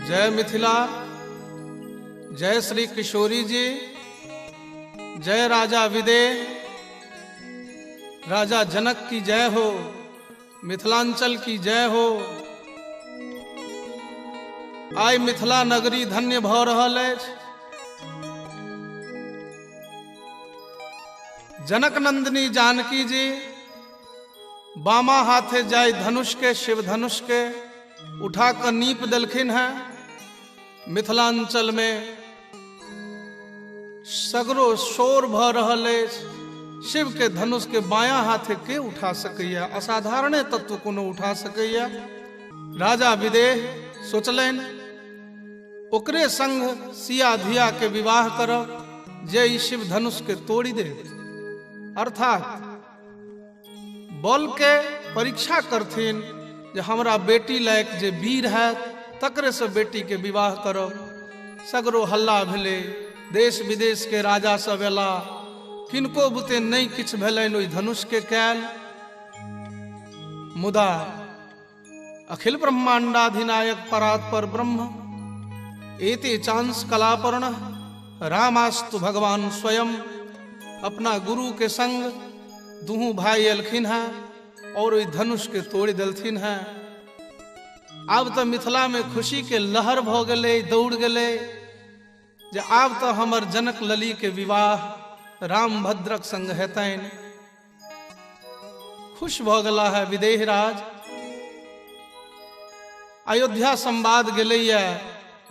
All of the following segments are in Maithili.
जय मिथिला, जय श्री किशोरी जी, जय राजा विदेह, राजा जनक की जय हो, मिथिलांचल की जय हो। आइ मिथिला नगरी धन्य भ रहल अछि। जनक नंदिनी जानकी जी बामा हाथे जाय धनुष के, शिव धनुष के उठा कर नीप देलखिन हैं। मिथिलांचल में सगरो शोर भ रहल अछि। शिव के धनुष के बाया हाथे के उठा सकैया, असाधारणे तत्व कोनो उठा सकैया। राजा विदेह सोचलनि ओकरे संग सिया धिया के विवाह करब जे ई शिव धनुष के तोड़ी देत, अर्थात बल के परीक्षा करथिन जे हमरा बेटी लायक जे वीर है तकरे से बेटी के विवाह करब। सगरो हल्ला भेलै, देश विदेश के राजा सब एला, किनको बुते नहीं किछु भेलनि ओहि धनुष के कैल। मुदा अखिल ब्रह्मांडाधिनायक परात्पर ब्रह्म एते चांस कलापर्ण रामास्तु भगवान स्वयं अपना गुरु के संग दुहू भाई एलखिन हैं और ओहि धनुष के तोड़ि देलथिन हैं। आब तो मिथिला में खुशी के लहर भ गेलै, दौड़ गेलै जे आब तो हमर जनक लली के विवाह रामभद्रक संग हेतनि। खुश भ गेला है विदेहराज। अयोध्या संवाद गेलैया,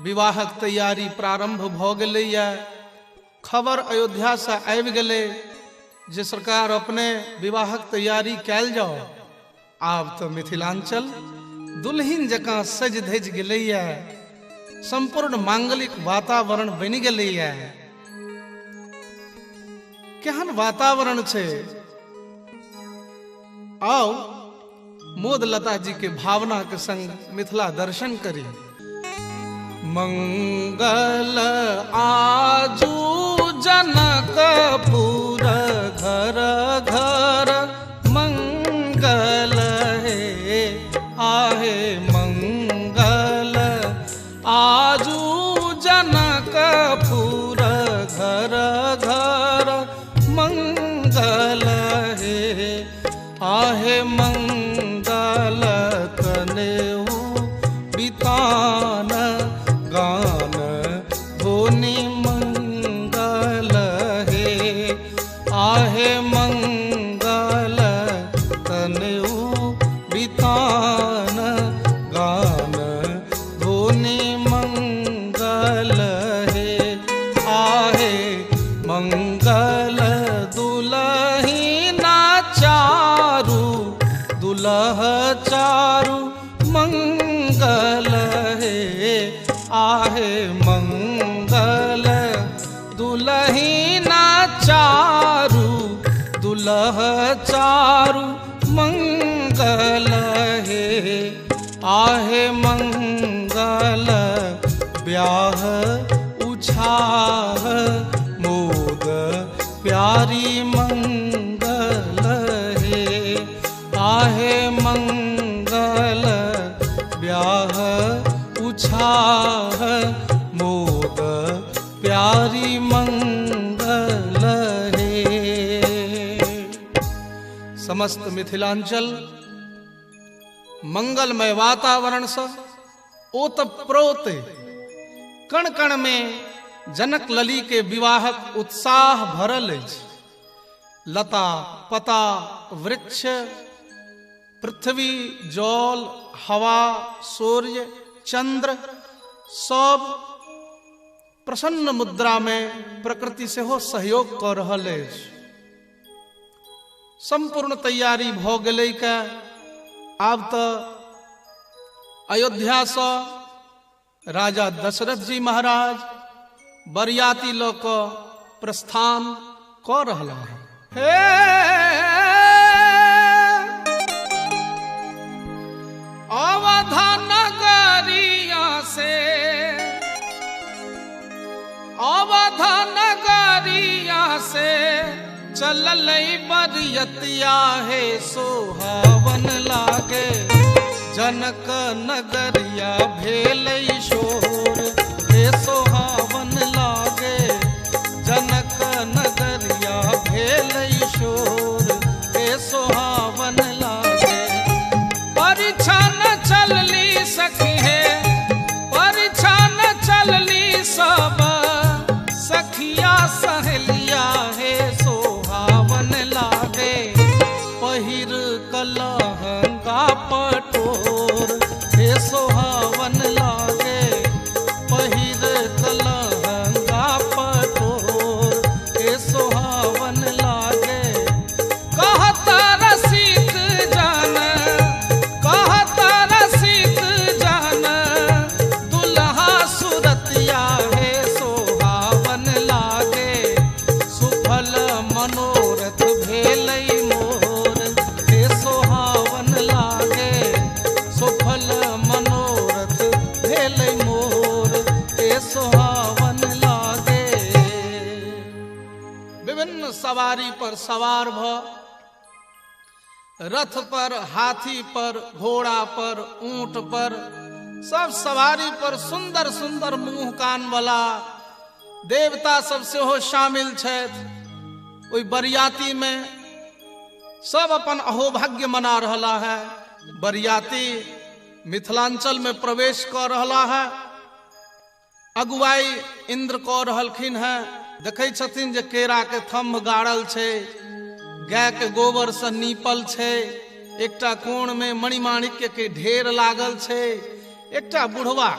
विवाहक तैयारी प्रारंभ भ गेलैया। खबर अयोध्या से आबि गेलै जे सरकार अपने विवाहक तैयारी कैल जाओ। आब तो मिथिलांचल दुल्हिन जकाँ सज धज गेलैया, संपूर्ण मांगलिक वातावरण बनि गेलैया। केहन वातावरण छै। आओ मोद लता जी के भावना के संग मिथिला दर्शन करी। मंगल आजू जनकपुर घर घर मंगल हे आहे मंगल आजू जनकपुर घर घर मंगल हे आहे मंगल कनेऊ बितान गान धोनी मंगल हे आहे मंगल कनेऊ बितान गान धोनी मंगल हे आहे मंगल दुलही ना चारू दुलह चारू मंगल हे आहे मंगल दुलही ना चारू दुलह चारू मंगल हे आहे मंगल ब्याह उछाह मोद प्यारी मंगल हे आहे मंगल ब्याह उछाह मोद प्यारी मंगल हे। समस्त मिथिलांचल मंगलमय वातावरण से ओतप्रोत, कण कण में जनक लली के विवाहक उत्साह भरल अछि। लता पता वृक्ष पृथ्वी जल हवा सूर्य चंद्र सब प्रसन्न मुद्रा में प्रकृति सेहो सहयोग क रहल अछि। संपूर्ण तैयारी भ गेलै के आब तो अयोध्या से राजा दशरथ जी महाराज बरियाती ल क प्रस्थान क रहला है। हे अवध नगरिया से अवध नगरिया से चललै बरियतिया हे सोहावन लागे। जनक नगरिया भेलै शोर हे सोहावन लागे। जनक नगरिया भेलै शोर हे सोहावन लागे। परिछन चलली सखी हे, परिछन चलली सब सखिया सहेलिया हे सोहावन लागे। पहिर कलहंगा पटोर हे सोहावन लागे। पहिर कलहंगा पटोर हे सोहावन लागे। कहत रसिक जान, कहत रसिक जान, दुल्हा सुरतिया हे सोहावन लागे। सुफल मनोरथ भेलै मोर हे सोहावन लागे। सुफल मनोरथ भेलै मोर हे सोहावन लागे। विभिन्न सवारी पर सवार भ रथ पर, हाथी पर, घोड़ा पर, ऊंट पर, सब सवारी पर सुंदर सुंदर मुंह कान वाला देवता सब सेहो शामिल छथि। ओहि बरियाती में सब अपन अहोभाग्य मना रहला है। बरियाती मिथिलांचल में प्रवेश कर रहला है। अगुवाई इंद्र कऽ रहलखिन हैं। देखै छथिन जे केरा के थम्भ गाड़ल छै, गाय के गोबर से नीपल छै, एकटा कोण में मणिमाणिक्य के ढेर लागल छै, एकटा बुढ़वा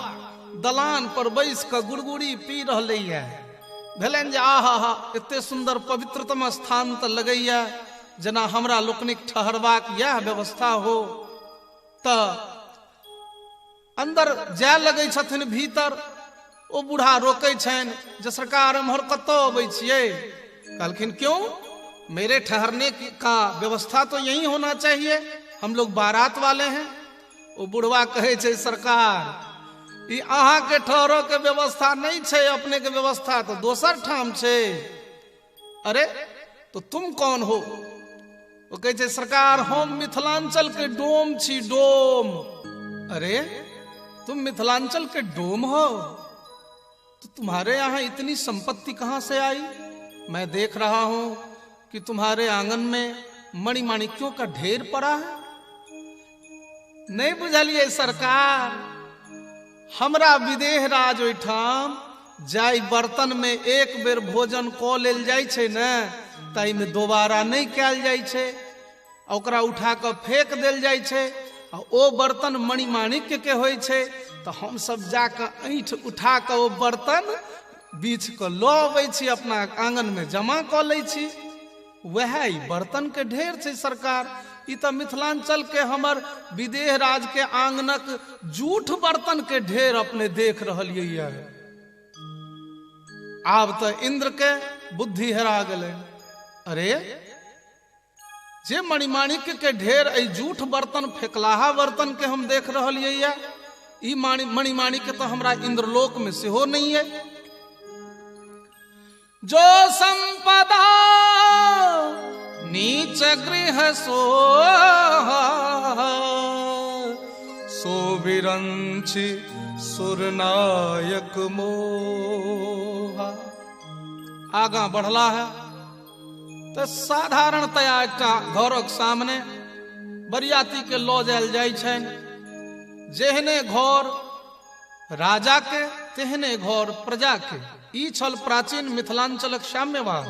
दलान पर बैस कऽ गुड़गुड़ी पी रहलैया। भेलनि जे आहा हा, एते सुंदर पवित्रतम स्थान तऽ लगैया जेना हमरा लोकनिक ठहरबाक इएह व्यवस्था हो। तऽ अंदर जाय लगै छथिन भीतर, ओ बूढ़ा रोकै छनि जे सरकार एम्हर कतऽ अबै छियै। कहलखिन क्यों, मेरे ठहरने का व्यवस्था तो यही होना चाहिए, हम लोग बारात वाले हैं। ओ बुढ़वा कहै छै सरकार ई अहाँ के ठहरो के व्यवस्था नहीं छै, अपने के व्यवस्था तो दोसर ठाम छै। अरे तो तुम कौन हो? ओ कहै छै सरकार हम मिथिलांचल के डोम छी, डोम। अरे तुम मिथिलांचल के डोम हो, तो तुम्हारे यहाँ इतनी संपत्ति कहाँ से आई? मैं देख रहा हूं कि तुम्हारे आंगन में मणिमाणिक्यों का ढेर पड़ा है। नहीं बुझलिए सरकार, हमरा विदेह राज ओहिठाम जाहि बर्तन में एक बेर भोजन कऽ लेल जाइ छै ने, ताहिमे दोबारा नहि कयल जाइ छै, ओकरा उठा कऽ फेंक देल जाइ छै, आ ओ बर्तन मणिमाणिक्य के होइ छै। तऽ हमसब जाकऽ ऐंठ उठा कऽ ओ बर्तन बीछ कऽ लऽ अबै छी, अपना आंगन में जमा कऽ लै छी। वएह ई बर्तन के ढेर छै सरकार। ई तऽ मिथिलांचल के हमर विदेह राज के आंगनक जूठ बर्तन के ढेर अपने देख रहलियै। आब तऽ इंद्र के बुद्धि हेरा गेलै। अरे जे मणिमाणिक्य के ढेर एहि जूठ बर्तन फेकलाहा बर्तन के हम देख रहलियै, ई मणिमाणिक्य तऽ हमरा इंद्रलोक में सेहो नहीं है। जो संपदा नीच गृह सोहा, सो विरंचि सुरनायक मोहा। आगा बढ़ला है तो साधारणतया एकटा घरक सामने बरियाती के लऽ जायल जाइ छनि। जेहने घर राजा के तेहने घर प्रजा के। ई छल प्राचीन मिथिलांचलक साम्यवाद।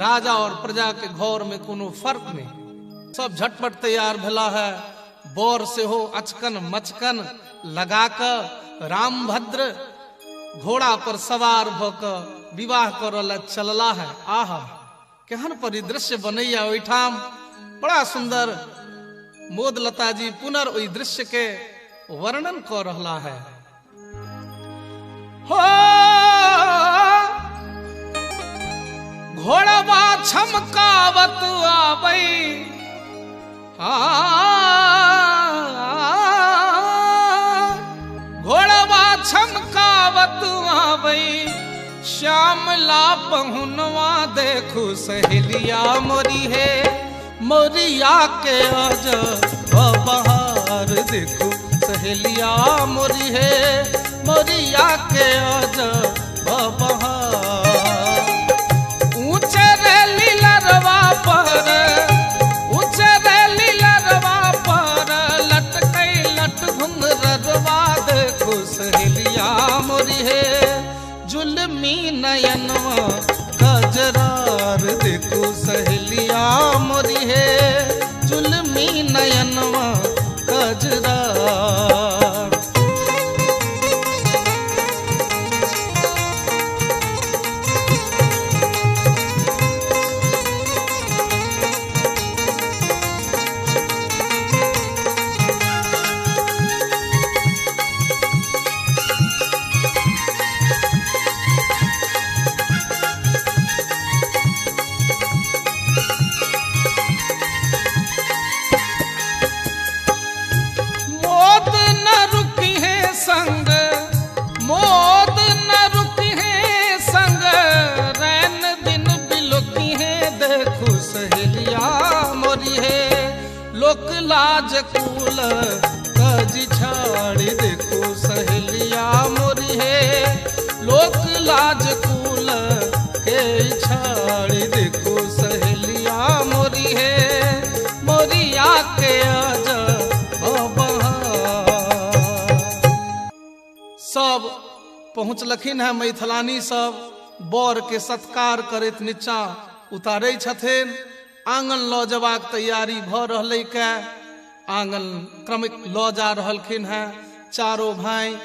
राजा और प्रजा के घर में कोनो फर्क नहीं। सब झटपट तैयार भेला है। बर सेहो अचकन मचकन लगा कऽ रामभद्र घोड़ा पर सवार भऽ कऽ विवाह करऽ लए चलला है। आहा केहन परिदृश्य बनैया ओहिठाम, बड़ा सुंदर। मोदलता जी पुनर् दृश्य के वर्णन कर रहा है। हो घोड़वा छमकावत आबई, घोड़वा छमकावत आबई, श्यामला पहुनवा देखू सहेलिया मोरी है, मोरिया के अज बहार देखो सहेलिया मोरी हे मोरिया के अजब बहार। ऊंचे रे लीलरवा पर, ऊंचे रे लीलरवा पर लटकै लट घुंघरवा देखो सहेलिया मोरी हे जुलमी नयनवा कजरार देखो सहेलिया मोरी हे जुलमी नयनवा कजरार। संग मोद न रुकी है संग रैन दिन बिलोकी है देखो सहेलिया मोरी है लोक लाज कुल कजी छाड़ी देखो सहेलिया मोरी है लोक लाज कुल के छाड़ी देखो सहेलिया मोरी है मोरिया के अजब बहार। सब पहुँचलखिन है मैथिलानी सब बर के सत्कार करैत नीचा उतारै छथिन। आंगन लऽ जबाक तैयारी भऽ रहलै के आंगन क्रमिक लऽ जा रहलखिन हैं चारो भाई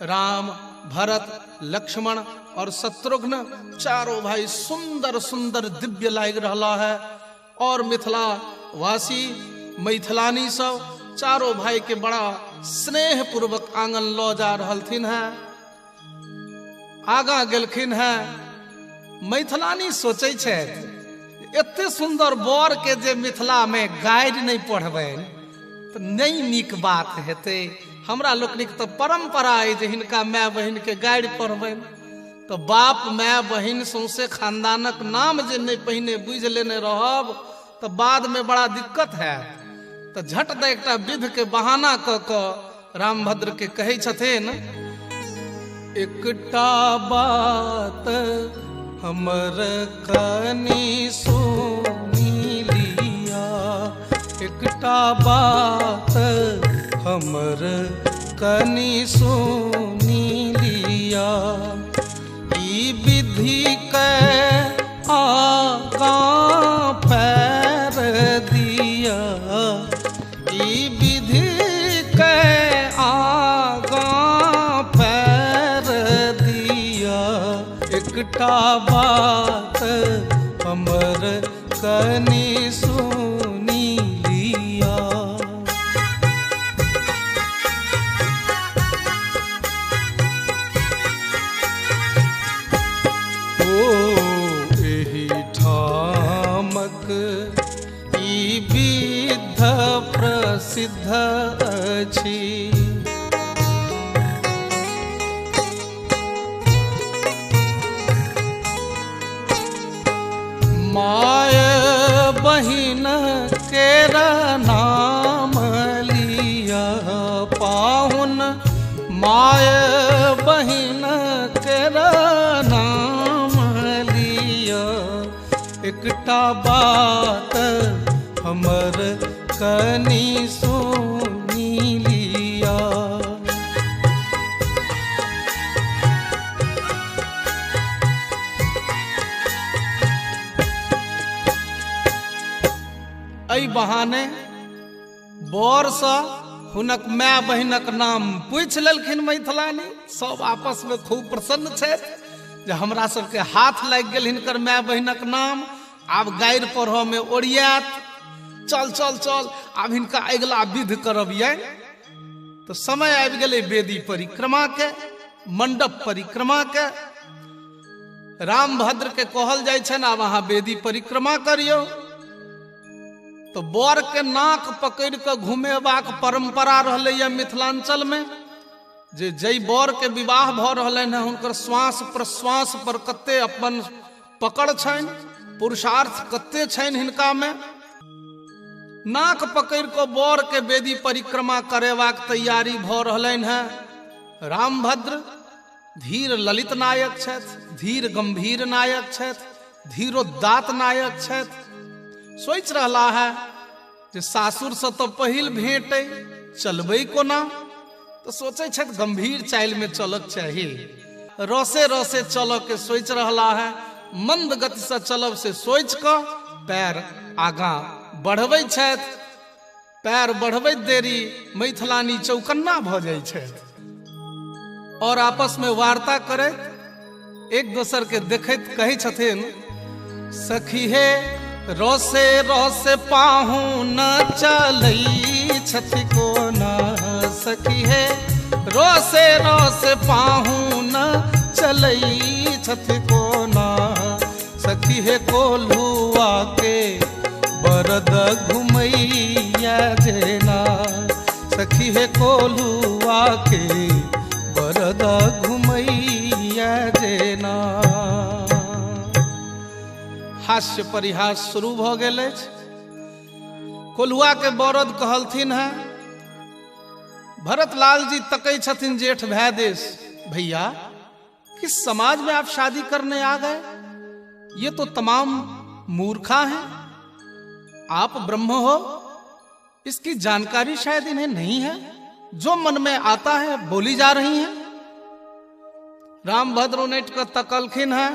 राम भरत लक्ष्मण और शत्रुघ्न। चारो भाई सुंदर सुंदर दिव्य लागि रहला है और मिथिला वासी मैथिलानी सब चारो भाई के बड़ा स्नेह पूर्वक आंगन लऽ जा रहलथिन हैं। आगा गेलखिन हैं मैथिलानी सोचै छथि एते सुंदर बर के जे मिथिला में गारि नहीं पढ़बनि तऽ नहीं नीक बात हेतै। हमरा लोकनिक तऽ परंपरा अइ जे हिनका माय बहिन के गारि पढ़बनि तऽ बाप माय बहिन सौंसे खानदानक नाम जे नहीं पहिने बुझि लेने रहब तऽ बाद में बड़ा दिक्कत हैत। तऽ झट दऽ एकटा विध के बहाना कऽ कऽ रामभद्र के कहै छथिन एकटा बात हमर कनी सुनी लिया, एकटा बात हमर कनी सुनी लिया, ई विधि के आगाँ पैर दिया, ई विधि के आगाँ पैर दिया, एकटा बात हमर कनी सुनी लिया। ओ एहि ठामक ई विध प्रसिद्ध अछि, माय बहिन केर नाम लिया पाहुन, माय बहिन केर नाम लिया, एकटा बात हमर कनी सुनी लिया। एहि बहाने बरसँ हुनक my बहिनक नाम पूछि लेलखिन मैथिलानी। सब आपस में खूब प्रसन्न छथि जे हमरा सबके हाथ लागि गेल हिनकर my बहिनक नाम, आब गारि पढ़ऽ में ओरियात, चल चल चल आब हिनका अगिला विध करब। ये तो समय आबि गेलै वेदी परिक्रमा के, मंडप परिक्रमा के। रामभद्र के कहल जाइ छनि आब अहाँ वेदी परिक्रमा करियौ। तो बर के नाक पकड़ के घुमेबाक परंपरा रहलैया मिथिलांचल में, जे जै बर के विवाह भऽ रहलनि हैं हुनकर श्वास प्रश्वास पर कते अपन पकड़ छनि, पुरुषार्थ कते छनि हिनका में। नाक पकड़ि कऽ बर के वेदी परिक्रमा करेबाक तैयारी भऽ रहलनि हेँ। रामभद्र धीर ललित नायक छथि, धीर गंभीर नायक छथि, धीरोदात नायक छथि। सोचि रहला है जे सासुरसँ तऽ पहिल भेंट अइ, चलबै कोना? तऽ सोचै छथि गंभीर चालिमे चलक चाही। रसे रसे चलऽ के सोचि रहला है, मंद गतिसँ चलब से सोचि कऽ पैर आगाँ बढ़बै छथि। पैर बढ़बैत देरी मैथिलानी चौकन्ना भऽ जाइ छथि और आपस में वार्ता करैत एक दोसर के देखैत कहै छथिन, सखी हे रसे रसे पाहु न चलै छथि कोना, सखी हे रसे रसे पाहु न चलै छथि कोना, सखी हे कोल्हुआ के बरद घुमैया जेना, सखी हे कोल्हुआ के बरद घुमैया जेना। हास्य परिहास शुरू भऽ गेल अछि। कोल्हुआ के बरद कहलथिन हैं। भरतलाल जी तकै छथिन जेठ भाय देश, भैया किस समाज में आप शादी करने आ गए? ये तो तमाम मूर्खा हैं, आप ब्रह्म हो, इसकी जानकारी शायद इन्हें नहीं है, जो मन में आता है बोली जा रही है। रामभद्र उनटि कऽ तकलखिन हैं,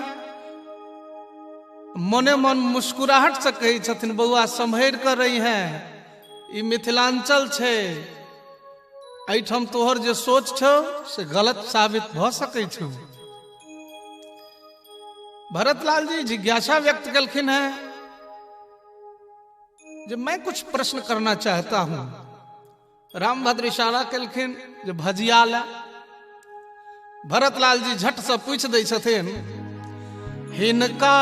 मने मन मुस्कुराहट से कहै छथिन, बौआ सम्हरि कऽ रही हैं, ई मिथिलांचल छै, एहिठाम तोहर जे सोच छौ से गलत साबित भऽ सकै छौ। भरतलाल जी जिज्ञासा व्यक्त केलखिन हैं जे मैं कुछ प्रश्न करना चाहता हूं। रामभद्र इशारा केलखिन जे भजिया ला। भरतलाल जी झट से पूछ दै छथिन, हिनका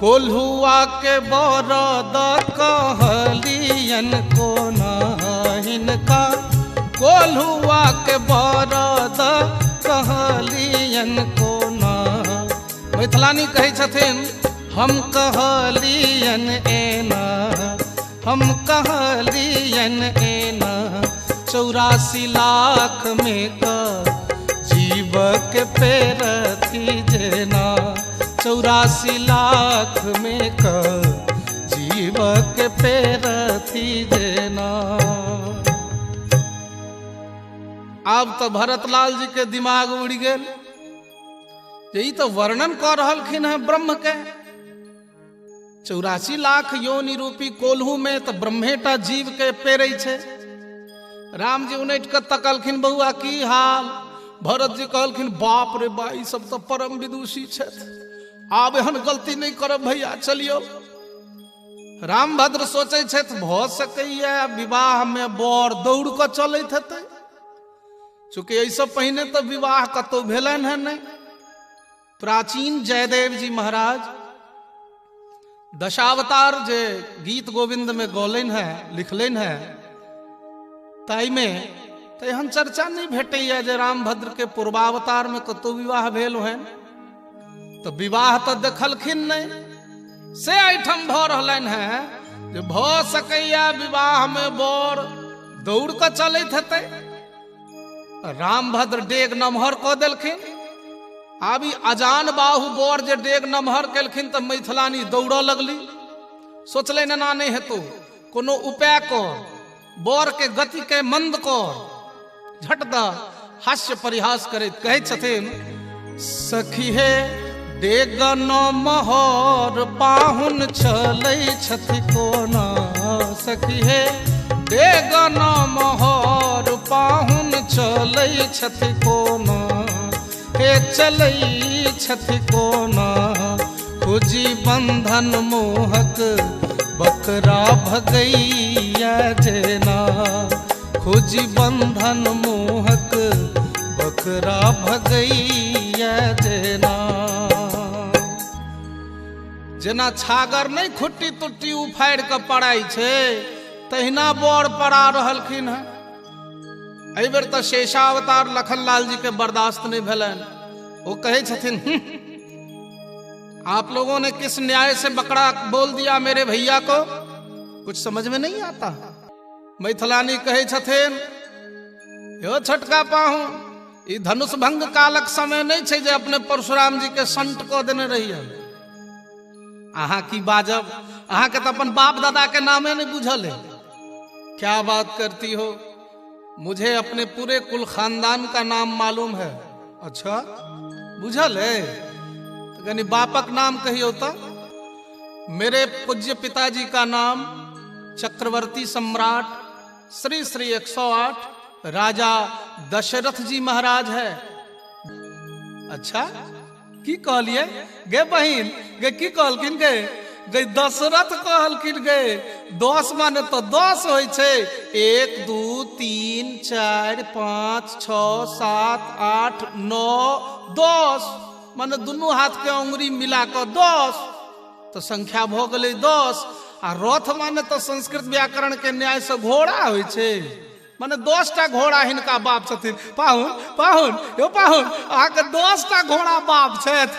कोल्हुआ के बरद कहलियन कोना, हिनका कोल्हुआ के बरद कहलियन कोना। मैथिलानी कहै छथिन, हम कहलियन एना, हम कहलियन एना, 84 लाख में क जीवक पेरथी जेना, 84 लाख में क जीवक पेरथी जेना। आब तऽ भरतलाल जी के दिमाग उड़ि गेल जे ई तऽ वर्णन कऽ रहलखिन हेँ ब्रह्म के। 84 लाख योनि रूपी कोल्हू में तऽ ब्रह्मेटा जीव के पेरै छै। राम जी उनटि कऽ तकलखिन, बौआ की हाल? भरत जी कहलखिन, बाप रे बा, ई सब तऽ परम विदुषी छथि, आब एहन गलती नहि करब भैया, चलियौ। रामभद्र सोचै छथि भऽ सकैया विवाह में बर दौड़ कऽ चलैत हेतै, चूँकि एहिसँ पहिने तऽ विवाह कतहु भेलनि हेँ नहि। प्राचीन जयदेव जी महाराज दशावतार जे गीत गोविंद में गौलनि हेँ, लिखलनि हेँ, ताहिमे तऽ एहन चर्चा नहि भेटैया जे रामभद्र के पूर्वावतार में कतहु विवाह भेल होइन। तऽ विवाह तऽ देखलखिन नहि, से एहिठाम भऽ रहलनि हेँ जे भऽ सकैया विवाह में बर दौड़ कऽ चलैत हेतै। रामभद्र डेग नमहर कऽ देलखिन। आब ई अजान बाहु बर जे डेग नमहर केलखिन तऽ मैथिलानी दौड़ऽ लगली। सोचलनि एना नहि हेतौ, कोनो उपाय कर, बर के गति के मंद कर। झट द हास्य परिहास करैत कहै छथिन, सखी हे डेग नमहर पाहुन चलै छथि कोना, सखी हे डेग नमहर पाहुन चलै छथि कोना, हे चलै छथि कोना, खुजी बंधन मोहक बकरा भगैया जेना, खुजी बंधन मोहक बकरा भगैया जेना। जेना छागर नहि खुट्टी तुट्टी उफाड़ि कऽ पड़ाइ छै, तहिना बर पड़ा रहलखिन हेँ। एहि बेर तऽ शेषावतार लखनलाल जी के बर्दाश्त नहीं भेलनि। वो कहै छथिन, आप लोगों ने किस न्याय से बकरा बोल दिया मेरे भैया को? कुछ समझ में नहीं आता। मैथिलानी कहै छथिन, यो छोटका पाहुन, ई धनुष भंग कालक समय नहीं छै जे अपने परशुराम जी के संट कऽ देने रहिए। अहाँ की बाजब, अहाँ के तो अपन बाप दादा के नामे नहीं बुझल है। क्या बात करती हो, मुझे अपने पूरे कुल खानदान का नाम मालूम है। अच्छा बुझल है, तो कनी बापक नाम कहियो तो। मेरे पूज्य पिताजी का नाम चक्रवर्ती सम्राट श्री श्री 108 राजा दशरथ जी महाराज है। अच्छा की कहलिए गे बहिन, गे की कहलखिन गे? गे दशरथ कहलखिन गे। 10 माने तो 10 होइ छै, 1 2 3 4 5 6 7 8 9 10, माने दुनू हाथ के अंगुरी मिला कऽ 10, तो संख्या भऽ गेलै 10। आ रथ माने तो संस्कृत व्याकरण के न्याय से घोड़ा होइ छै, माने 10 टा घोड़ा हिनका बाप छथिन। पाहुन पाहुन यो पाहुन, अहाँके 10 टा घोड़ा बाप छथि।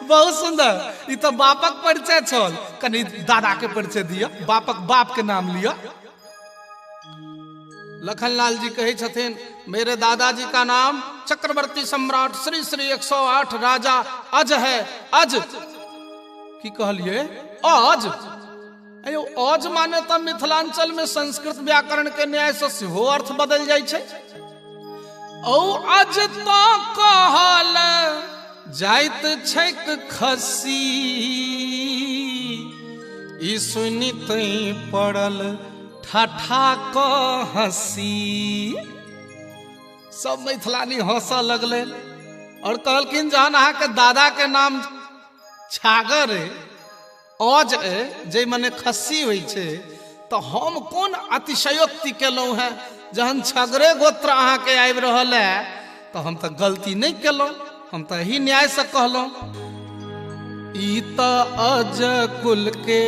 बहुत सुंदर, ई तो बापक परिचय छल। कनी दादा के परिचय दिअ, बापक बाप के नाम लिअ। लखनलाल जी कहै छथिन, मेरे दादाजी का नाम चक्रवर्ती सम्राट श्री श्री 108 राजा अज है। अज की कहलिए? अज। अयो अज माने तो मिथिलांचल में संस्कृत व्याकरण के न्याय से सेहो अर्थ बदल जाइ छै। औ अज तो कहल जाइत छैक खसी, ई सुनिते पड़ल ठठा क हंसी। सब मैथिलानी हंसऽ लगलै और कहलखिन, जहन अहाँके दादा के नाम छागर अइ, अज अइ, जे मने खस्सी होइ छै, तो हम कोन अतिशयोक्ति केलहुँ हेँ? जहन छगरे गोत्र अहाँके आबि रहल है तो हम तो गलती नहीं केलहुँ, हम तो एही न्याय से कहलहुँ। ई तो अज कुल के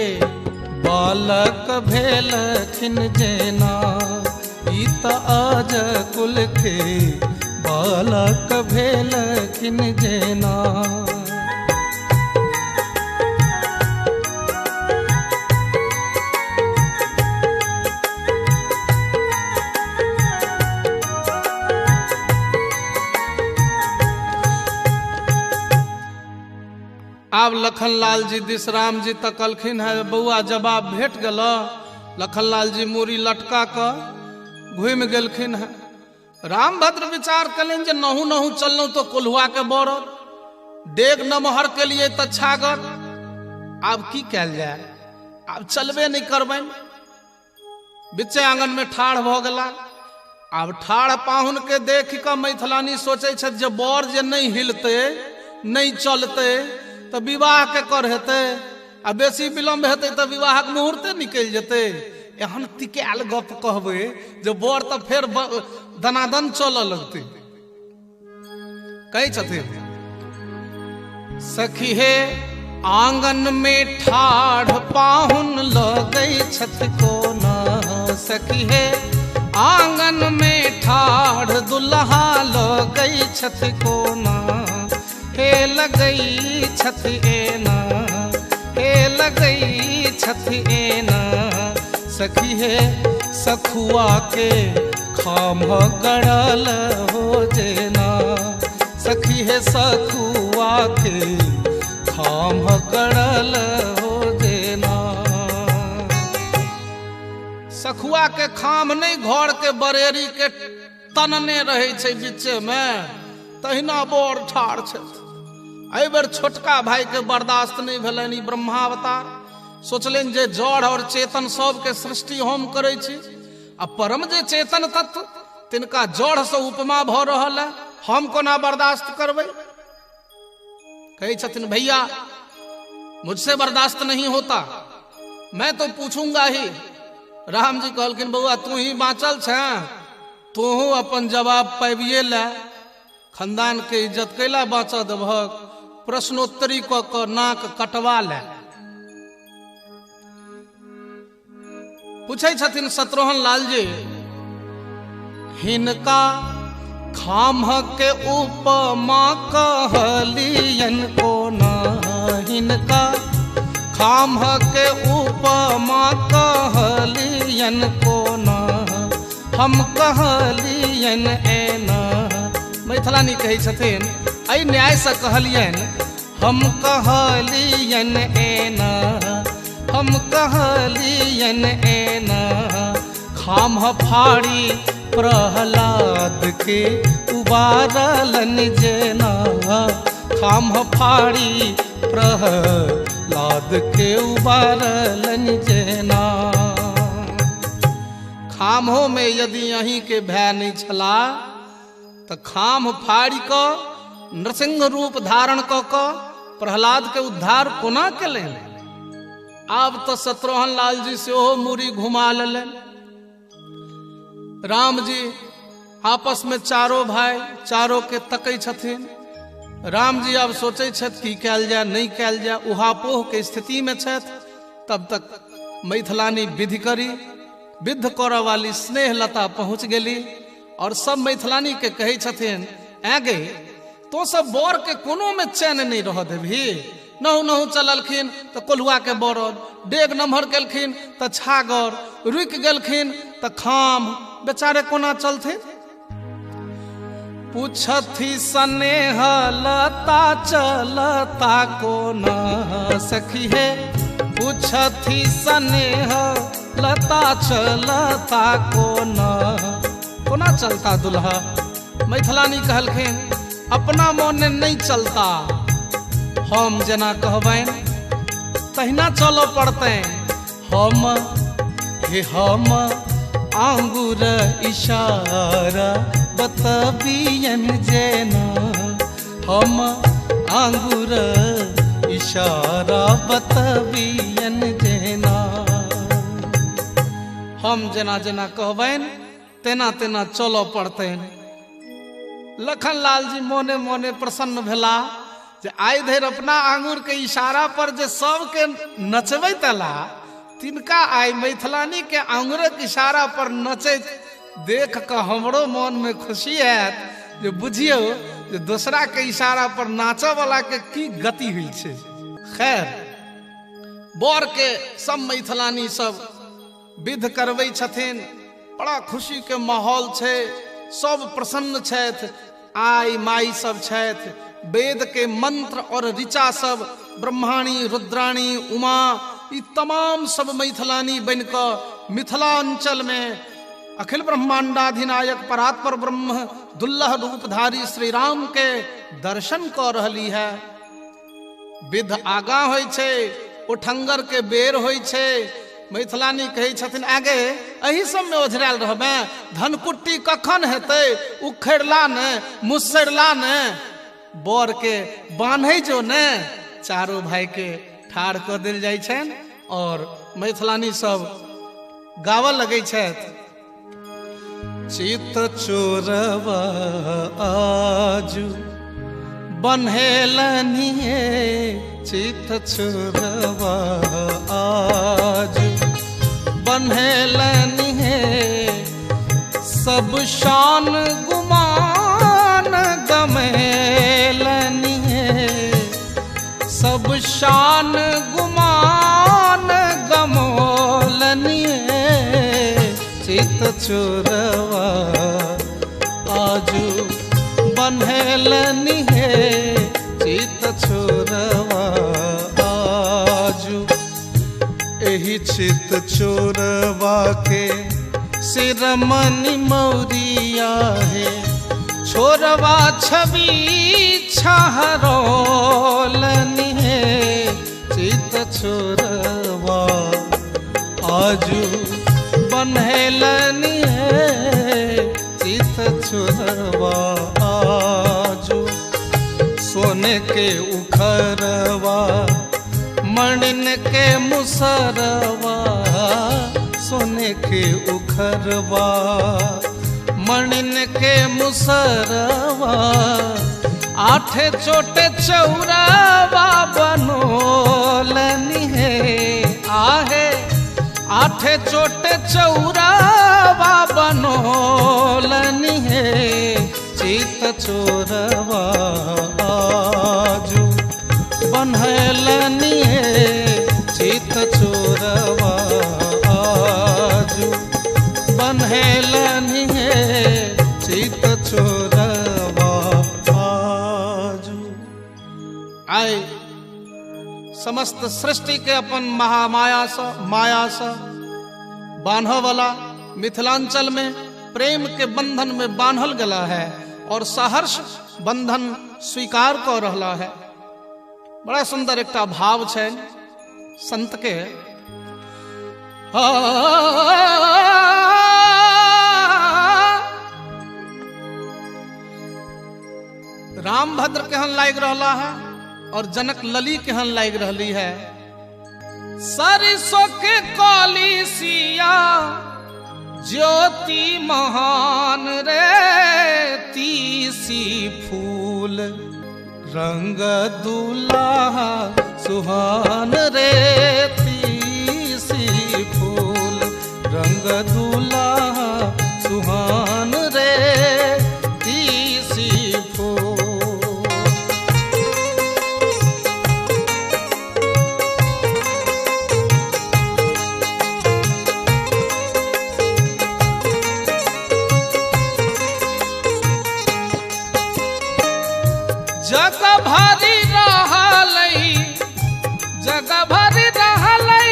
बालक भेलखिन जेना, ई तो अज कुल के बालक भेलखिन जेना। आब लखनलाल जी दिस राम जी तकलखिन है, बौआ जवाब भेट गेल। लखनलाल जी मूड़ी लटका कऽ घुमि गेलखिन है। रामभद्र विचार कलनि जे नहु नहु चललहुँ तो कोल्हुआ के बरद, डेग नमहर के लिए तऽ छागर, आब की कयल जाय, आब चलबे नहीं करबनि। बिच्चे आंगन में ठाढ़ भऽ गेला। आब ठाढ़ पाहुन के देख कऽ मैथिलानी सोचै छथि जे बर जे नहीं हिलतै नहीं चलतै तो विवाह के कर हेतै, आ बेसी विलम्ब हेतै तऽ विवाहक मुहूर्ते निकलि जेतै। एहन तिकायल गप कहबै जे बर तऽ फेर दनादन चलऽ लगतै। कहै छथिन, सखी हे आंगन में ठाढ़ पाहुन लगै छथि कोना, सखी हे आंगन में ठाढ़ दुल्हा लगै छथि कोना, हे लगै छथि एना, हे लगै छथि एना, सखी हे सखुआ के खाम्ह गड़ल हो जेना, सखी हे सखुआ के खाम्ह गड़ल हो जेना। सखुआ के खाम नहीं घर के बरेरी के तनने रहे छै बीचे में, तहिना बर ठाढ़ छथि। एहि बेर छोटका भाई के बर्दाश्त नहीं भेलनि ई ब्रह्मावतार। सोचलनि जे जड़ और चेतन सबके सृष्टि हम करै छी, आ परम जे चेतन तत्व तिनका जड़ से उपमा भऽ रहल है, हम कोना बर्दाश्त करबै। कहै छथिन, भैया मुझसे बर्दाश्त नहीं होता, मैं तो पूछूंगा ही। राम जी कहलखिन, बौआ तू ही बाँचल छे, तोहू अपन जवाब पाबिए ले, खानदान के इज्जत कैला बाँच देबहक, प्रश्नोत्तरी कऽ कऽ नाक कटवा ले। पूछै छथिन शत्रुघ्न लाल जी, हिनका खाम्ह के उपमा कहलियन कोना, हिनका खाम्ह के उपमा उपमा कहलियन कोना, हम कहलियन एना। मैथिलानी कहै छथिन एहि न्यायसँ कहलियन, हम कहलियन एना, हम कहलियन एना। खाम्ह फाड़ी प्रहलाद के उबारलन जेना, खाम्ह फाड़ी प्रहलाद के उबारलन जेना। खाम्हो में यदि अहीं के भय नहीं छला तो खाम्ह फाड़ी कऽ नृसिंह रूप धारण कऽ कऽ प्रहलाद के उद्धार कोना केलनि। आब तो शत्रुघ्न लाल जी सेहो मूड़ी घुमा लेलनि। राम जी आपस में चारो भाई चारो के तकै छथिन। राम जी आब सोचै छथि की कयल जाय नहीं कयल जाय, उहापोह के स्थिति में छथि। तब तक मैथिलानी विधि करी, विध करऽ वाली स्नेहलता पहुँच गेली और सब मैथिलानी के कहै छथिन, ऐ गे तो सब बर के कोनो में चैन नहीं रह देबही। नहु नहु चललखिन तो कोल्हुआ के बरद, डेग नमहर केलखिन तो छागर, रुकि गेलखिन तो खाम, बेचारे कोना चलथिन। पूछथि स्नेह लता चलता कोना सखी हे, पूछथि स्नेह लता चलता कोना, कोना चलता दुल्हा। मैथिलानी कहलखिन अपना मोने नहीं चलता, हम जेना कहबनि तहिना चलऽ पड़तनि। हम हे हम आंगुर इशारा बतबियन जेना, हम आंगुर इशारा बतबियन जेना। हम जेना जेना कहबनि तेना तेना चलऽ पड़तनि। लखन लाल जी मोने मोने प्रसन्न भेला जे आइ धरि अपना आंगुर के इशारा पर जे सबके नचबैत अला तिनका आइ मैथिलानी के आंगुरक इशारा पर नचैत देख कऽ हमरो मन में खुशी आयत जे बुझियौ जे दोसरा के इशारा पर नाचऽ वाला के की गति होइ छै। खैर बर के सब मैथिलानी सब विध करबै छथिन, बड़ा खुशी के माहौल छै, सब प्रसन्न छथि, आइ माई सब छथि। वेद के मंत्र और ऋचा सब ब्रह्माणी रुद्राणी उमा ई तमाम सब मैथिलानी बन कऽ मिथिलांचल में अखिल ब्रह्मांडाधिनायक परात्पर ब्रह्म दुल्लह रूपधारी श्री राम के दर्शन कऽ रहली है। विध आगा होइ छै, उठंगर के बेर होइ छै। मैथिलानी कहै छथिन आगे एहि सबमे ओझरायल रहबै, धनकुट्टी कखन हेतै, उखड़ला ने मुसरला ने, बर के बान्है जो ने। चारो भाई के ठाढ़ कऽ देल जाइ छनि और मैथिलानी सब गाबऽ लगै छथि। चित चोरवा आजू बन्हेलनी चित चोरवा आजू बन्हेलनी सब शान गुमान गमेलनी सब शान गुमान गमोलनी चित चोरवा आजू बन्हेलनी है चित चोरवा आजू। एही चित चोरवा के सिरमणि मौरिया है छोरवा छवि छहरोलनी है चित चोरवा आजू बन्हेलनी है चित चोरवा आजू। सोने के उखरवा मणिन के मुसरवा, सोने के उखरवा मणिन के मुसरवा, आठे चोटे चौरावा बनोलनी है आहे आठे चोटे चौरावा बनोलनी है चित चोरवा आजू बन्हेलनी है चित चोरवा। समस्त सृष्टि के अपन महामाया से माया से बांधऽ वाला मिथिलांचल में प्रेम के बंधन में बांधल गला है और सहर्ष बंधन स्वीकार कर रहा है। बड़ा सुंदर एकटा भाव छै संत के। रामभद्र केहन लागि रहा है और जनक लली केहन लागि रही है। सरसों के काली सिया ज्योति महान रे, तीसी फूल रंग दुल्हा सुहान रे, तीसी फूल रंग दुल्हा सुहान रे, तीसी फूल। जग भरी रहलै, जग भरी रहलै,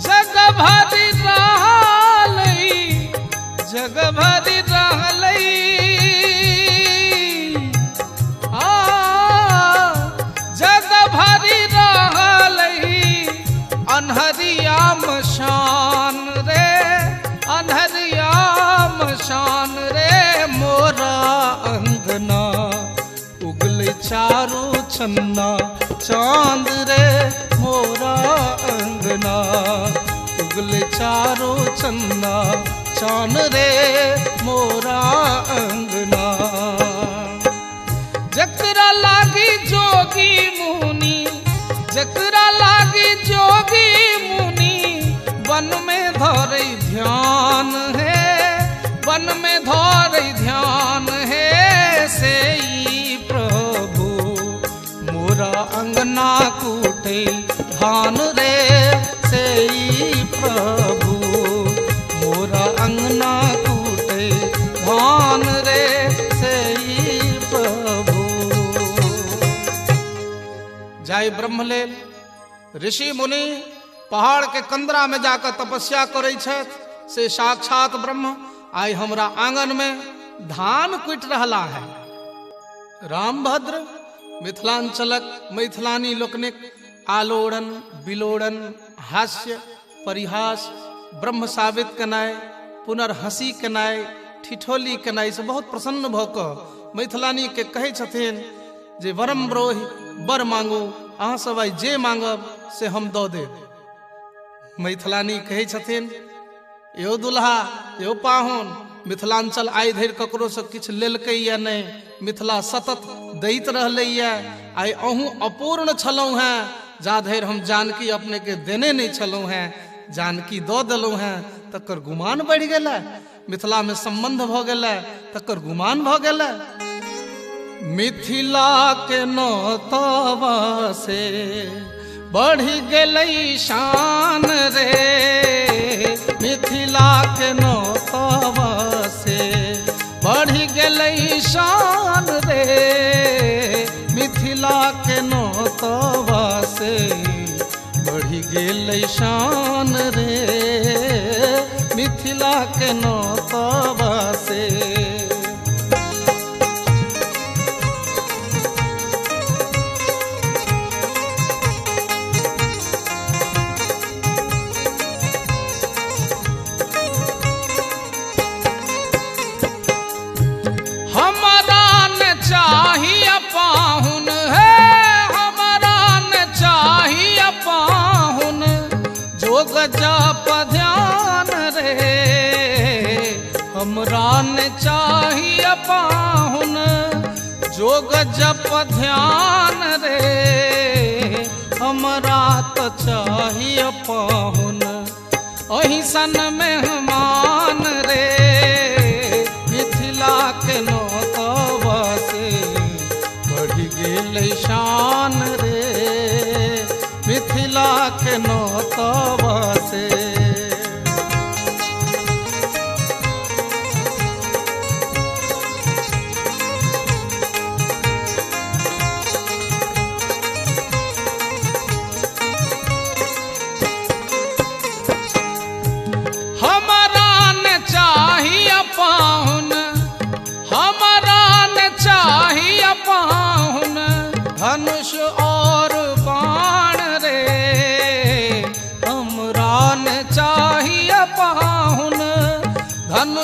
जग भरी रहलै, जग भरी रहलै, आ जग भरी रहलै अन्हरिया मशान रे, अन्हरिया मशान रे, मोरा अंगना उगले चारो चन्ना चांद रे, मोरा अंगना उगले चारो चन्ना चांद रे, मोरा अंगना। जकरा लागी जोगी मुनि, जकरा लागी जोगी मुनि, वन में धरे ध्यान है, वन में धरे ध्यान है, से प्रभु मोरा अंगना कूटे धान रे, से प्रभु मोरा अंगना कूटे धान रे, से प्रभु। जाय ब्रह्मलेल ऋषि मुनि पहाड़ के कंदरा में जाकर तपस्या करै छथि, से साक्षात ब्रह्म आई हमरा आंगन में धान कुटि रहला है। रामभद्र मिथिलांचलक मैथिलानी लोकनिक आलोड़न बिलोड़न हास्य परिहास ब्रह्म साबित केनाइ पुनर्हसी केनाइ ठिठोली केनाइ से बहुत प्रसन्न भऽ कऽ मैथिलानी के कहै छथिन जे वरम ब्रोहि बर मांगू, अहाँ सब आइ जे मांगब से हम दऽ देब। मैथिलानी कहै छथिन यो दुल्हा यो पाहुन, मिथिलांचल आइ धरि ककरोसँ किछु लेलकैया नहि, मिथिला सतत दैत रहलैया, आइ अहूँ अपूर्ण छलहुँ हेँ, जा धरि हम जानकी अपनेके देने नहि छलहुँ हेँ, जानकी दऽ देलहुँ हेँ तकर गुमान बढ़ि गेलै, मिथिलामे सम्बन्ध भऽ गेलै तकर गुमान भऽ गेलै। मिथिला के नौतवा से बढ़ि गेलै शान रे, मिथिला के नौतवा से बढ़ि गेलै शान रे, मिथिला के नौतवा से बढ़ि गेलै शान रे, मिथिला के नौतवा से। हमारा न चाहिए पाहुन है, हमारा न चाहिए पाहुन, जोग जप ध्यान रे, हमरा न चाहिए पाहुन, जोग जप ध्यान रे, हमरा तो चाहिए पाहुन अही सन मेहमान रे, मिथिला के नौतवा से बढ़ि गेलै शान रे, मिथिला के नौतवा से।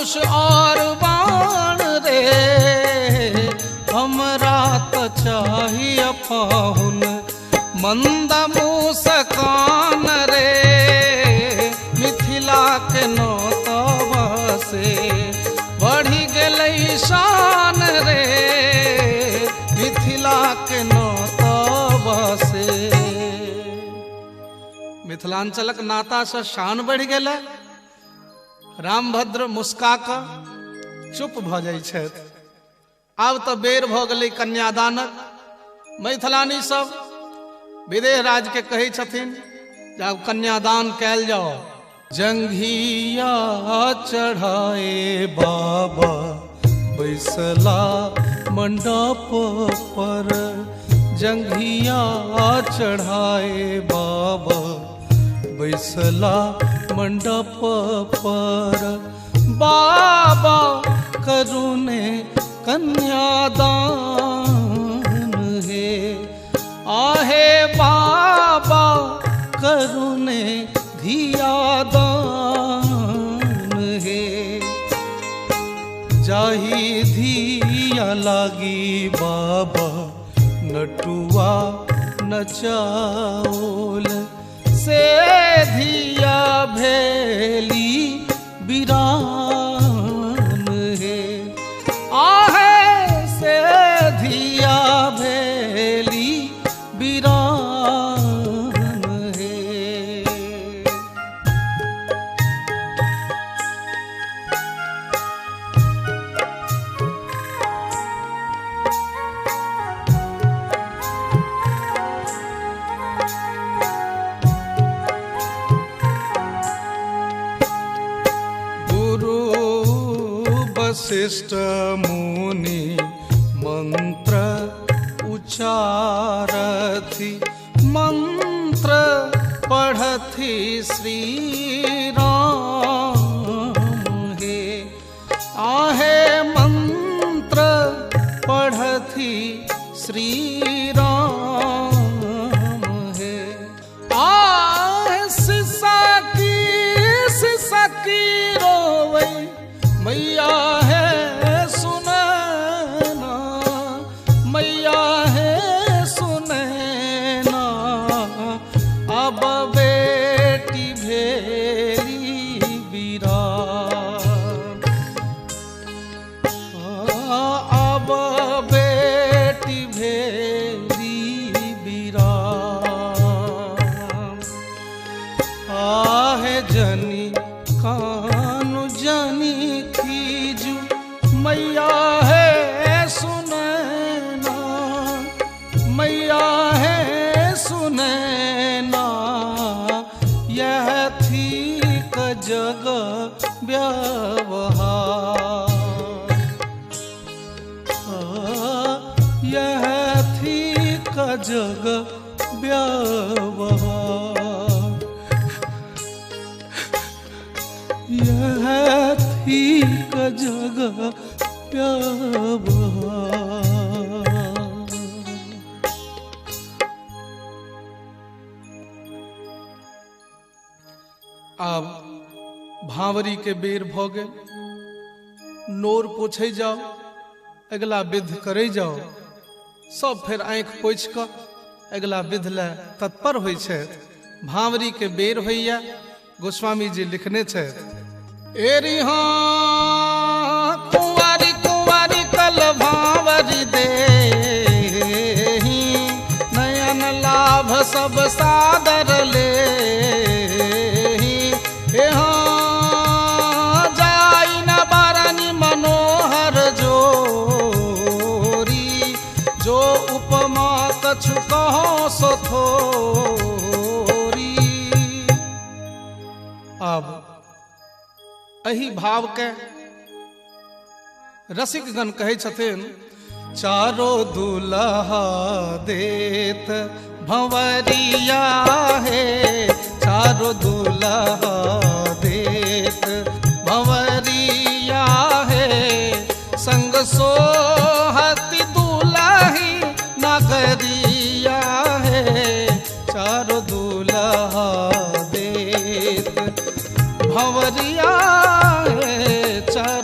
धनुष और बाण रे, हमरा त चाहिए पाहुन मंद मुस्कान रे, मिथिला के नौतवा से बढ़ी गेलै शान रे, मिथिला के नौतवा से। मिथिलांचलक नाता से शान बढ़ि गेलै। रामभद्र मुस्का कऽ चुप भऽ जाइ छथि। आब तऽ बेर भऽ गेलै कन्यादानक। मैथिलानी सब विदेह राज के कहै छथिन जे आब कन्यादान कयल जाओ। जंघिया चढ़ाए बाबा बैसला मंडप पर, जंघिया चढ़ाए बाबा बैसला मंडप पर, बाबा करुणे कन्यादान हे, आहे बाबा करुणे धियादान हे। जाही धिया लागी बाबा नटुआ नचाओल, से धिया भेली बिरान हे, आहे से धिया भेली बिरान हे। गुरु वशिष्ठ मुनि मंत्र उचारथि, मंत्र पढ़थि श्री राम हे, आहे मंत्र पढ़थि श्री राम हे। आहे सिसकी सिसकी रोवै मैया है सुनैना, मैया है सुनैना, अब बेटी भेली बिरान, अब बेटी भेली बिरान। आहे जनी कानु जनी खीजू मैया है सुनैना, मैया है सुनैना, यह थी जग व्यवहार, यह थी जग व्यवहार, यह थी जग व्यवहार। आब भांवरी के बेर भऽ गेल, नोर पोछै जाओ, अगिला विध करै जाओ। सब फेर आँखि पोछि कऽ अगिला विध लए तत्पर होइ छथि। भांवरी के बेर होइया। गोस्वामी जी लिखने छथि, एरी हाँ कुंवारी कुंवारी कल भांवरी देही, नयन लाभ सब सादर लेही, ए हाँ जाई न बरनी मनोहर जोरी, जो उपमा कछु कहो सो थोरी। अब एहि भाव के रसिकगण कहै छथिन, चारो दुल्हा देत भंवरिया हे, चारो दुल्हा देत भंवरिया हे, संग सोहति दुलही नगरिया हे, चारो दुल्हा देत भंवरिया हे, चारो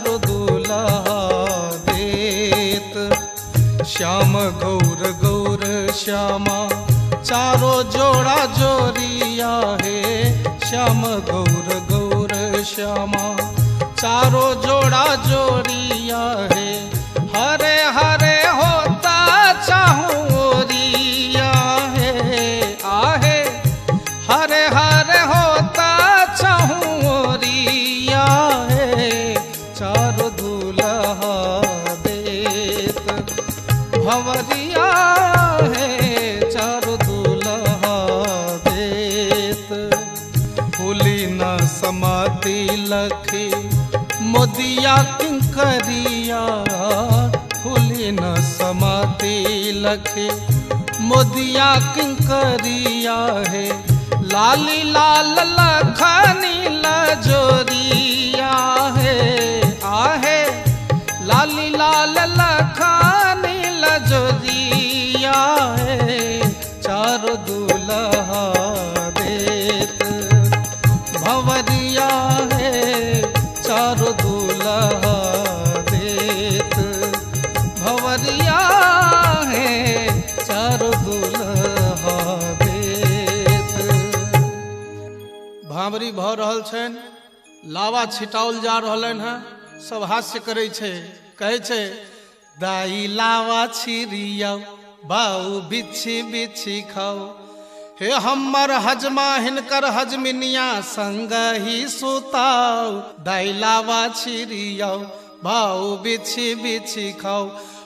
गौर गौर श्यामा चारो जोड़ा जोरिया हे श्याम गौर गौर श्यामा चारो जोड़ा जोरिया हे हरे हरे होता चाहुरिया हे आहे हरे हरे होता चाहुरिया हे चारो दुल्हा देत भंवरिया हे चारो दुल्हा देत। फूली न समाधि लखी मोदिया किंकरिया फूली न समाधि लखी मोदिया किंकरिया हे लाली लाल लखनी लजोरिया हे आहे लाली लाल लखनी लजोरिया हे चारो दुल्हा देत भंवरिया हे चारो दुल्हा देत भंवरिया हे चारो दुल्हा देत। भावरी भऽ रहल छनि, लावा छिटाओल जा रहलनि हेँ, सब हास्य करै छै, कहै छै दाई लावा छिड़ियौ बाऊ बिछि बिछि खाओ हे हमर हजमा हिनकर हजमिनिया संग ही सुताओ दाई लावा छिड़ियौ बाऊ बिछि बिछि खाओ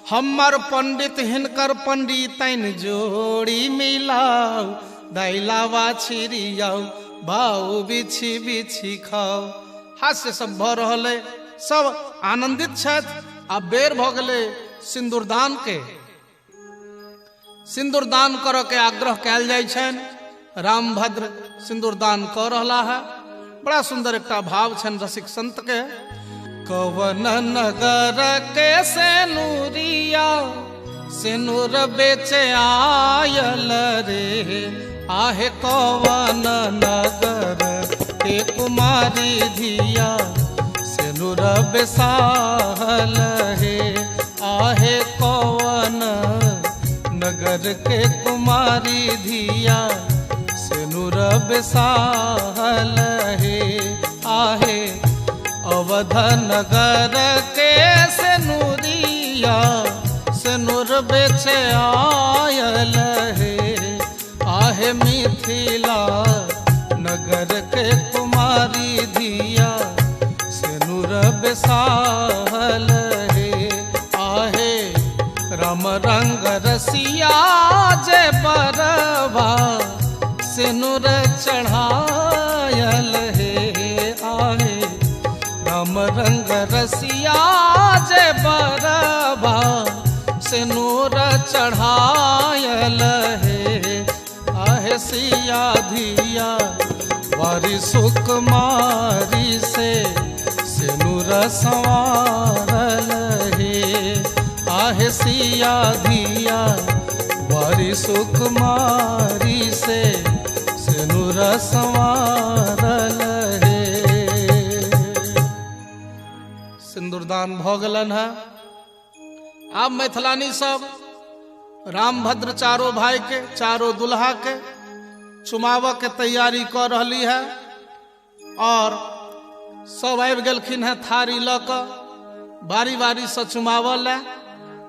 हमर पंडित हिनकर पंडितैन जोड़ी मिलाओ दाई लावा छिड़ियौ बाऊ बिछि बिछि खाओ। हास्य सब भऽ रहल अइ, सब आनंदित छथि। आ बेर भऽ गेलै सिन्दूरदान के, सिन्दूरदान करऽ के आग्रह कयल जाइ छनि। रामभद्र सिन्दूरदान कऽ रहला है। बड़ा सुंदर एकटा भाव छनि रसिक संत के। कवन नगर के सेनुरिया सेनुर बेचे आयल रे आहे कवन नगर के कुमारी धिया सेनुर बेसाहल हे आहे कवन नगर के कुमारी धिया सेनुर बेसाहल हे आहे अवध नगर के सेनुरिया सेनुर बेचे आयल हे आहे मिथिला नगर के कुमारी धिया सेनुर बेसाहल हे आहे राम रंग रसिया जे बरवा सेनुर चढ़ायल हे आहे राम रंग रसिया जे बरवा सेनुर चढ़ायल हे आहे सिया धिया वारी सुकुमारी से सेनुर संवारल हे आहे सिया धिया वारी सुकुमारी से सेनुर संवारल हे। सिन्दूरदान भऽ गेलनि हेँ। आब मैथिलानी सब रामभद्र चारो भाई के चारो दुल्हा के चुमाबऽ के तैयारी कऽ रहली है और सब आबि गेलखिन हेँ थारी लऽ कऽ बारी बारी से चुमाबऽ लए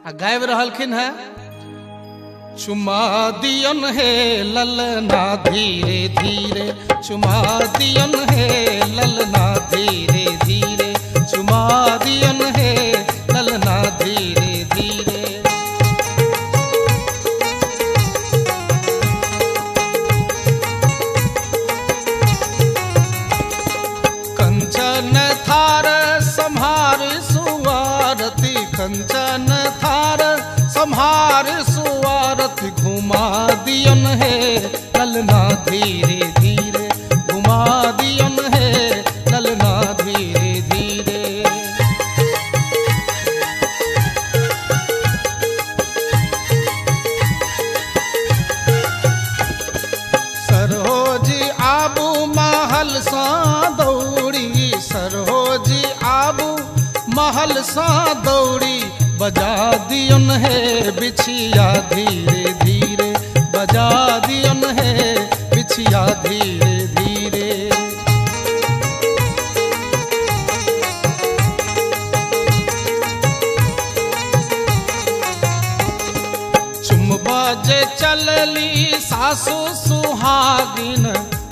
आ गाबि रहलखिन हेँ। चुमा दियन हे ललना धीरे धीरे चुमा दियन हे ललना धीरे धीरे चुमा दियन हे ललना धीरे धीरे। कंचन थार संहार सुवारती कंचन थार संहार सुवारती घुमा दियन हे ललना धीरे धीरे घुमा दियन हे ललना धीरे धीरे। सरहोजी आबू महल सा दौड़ी सरहोजी आबू महल सा दौड़ी बजा दियन हे बिछिया धीरे धीरे, बजा दियन हे बिछिया धीरे धीरे। चुमबा जे चलली सासु सुहागिन,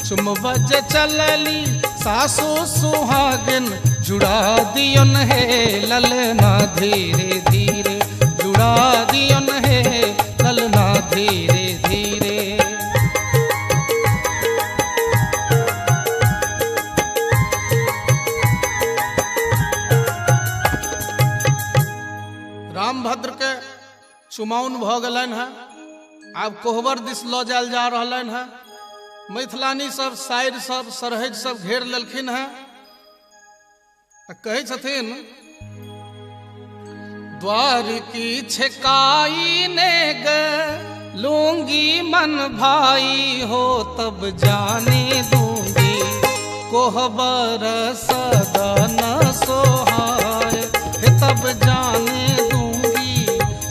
चुमबा जे चलली सासु सुहागिन, जुड़ा दियन हे ललना धीरे धीरे, जुड़ा दियन हे ललना धीरे धीरे। रामभद्र के चुमाउन भ गेलनि हैं, आब कोहबर this लऽ जायल जा रहलनि हैं। मैथिलानी सब साइर सब सरहज सब घेर लेलखिन हैं। कहै छथिन द्वार की छेकाई ने ग लूंगी मन भाई हो तब जाने दूंगी, कोहबर सदा न सोहाय तब जाने दूंगी,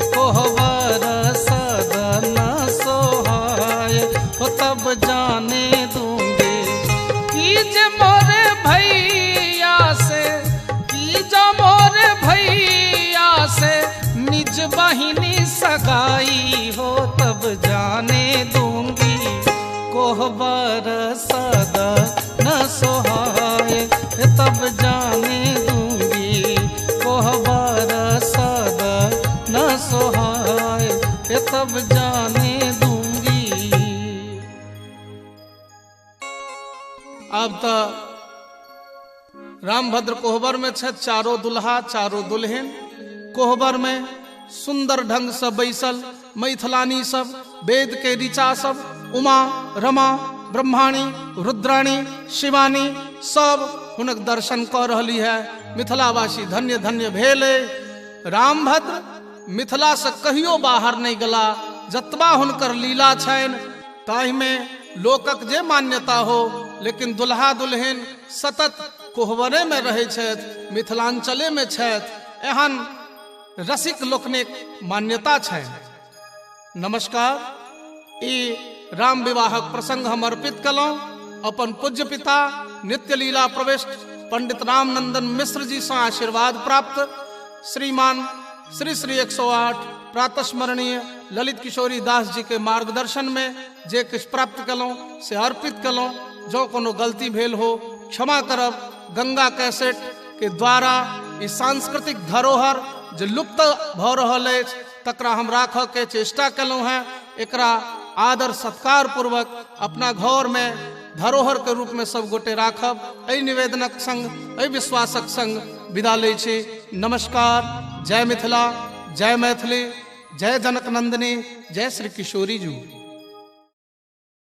कोहबर सदा न सोहाय हो तब जाने दूंगी। की जे मोरे भैया से, की जो मोरे भैया से निज बहिनी सगाई हो तब जाने दूंगी, कोहबर सदा न सोहाय तब जाने दूंगी, कोहबर सदा न सोहाय तब जाने दूंगी। अब तो रामभद्र कोहबर में छथि, चारो दुल्हा चारो दुल्हन कोहबर में सुंदर ढंग से बैसल मैथिलानी सब, वेद के ऋचा सब, उमा रमा ब्रह्माणी रुद्राणी शिवानी सब हुनक दर्शन कर रही है। मिथिलावासी धन्य धन्य भेले। रामभद्र मिथिला से कहियो बाहर नहीं गला, जतबा हुनकर लीला छनि ताहि में लोकक जे मान्यता हो, लेकिन दुल्हा दुल्हन सतत कोहबरे में रहै छथि, मिथिलांचले में छथि, एहन रसिक लोकनिक मान्यता छनि। नमस्कार, ई राम विवाहक प्रसंग हम अर्पित कलहुँ अपन पूज्य पिता नित्य लीला प्रविष्ट पंडित रामनंदन मिश्र जी से आशीर्वाद प्राप्त श्रीमान श्री श्री 108 प्रातस्मरणीय ललित किशोरी दास जी के मार्गदर्शन में जे किछु प्राप्त कलहुँ से अर्पित कलहुँ। जो कोनो गलती भेल हो क्षमा करब। गंगा कैसेट के द्वारा ई सांस्कृतिक धरोहर जे लुप्त भऽ रहल अछि तकरा हम राखऽ के चेष्टा कलहुँ हैं। एकरा आदर सत्कार पूर्वक अपना घर में धरोहर के रूप में सब गोटे राखब, एहि निवेदनक संग एहि विश्वासक संग विदा लै छी। नमस्कार, जय मिथिला, जय मैथिली, जय जनक नंदिनी, जय श्री किशोरी जी।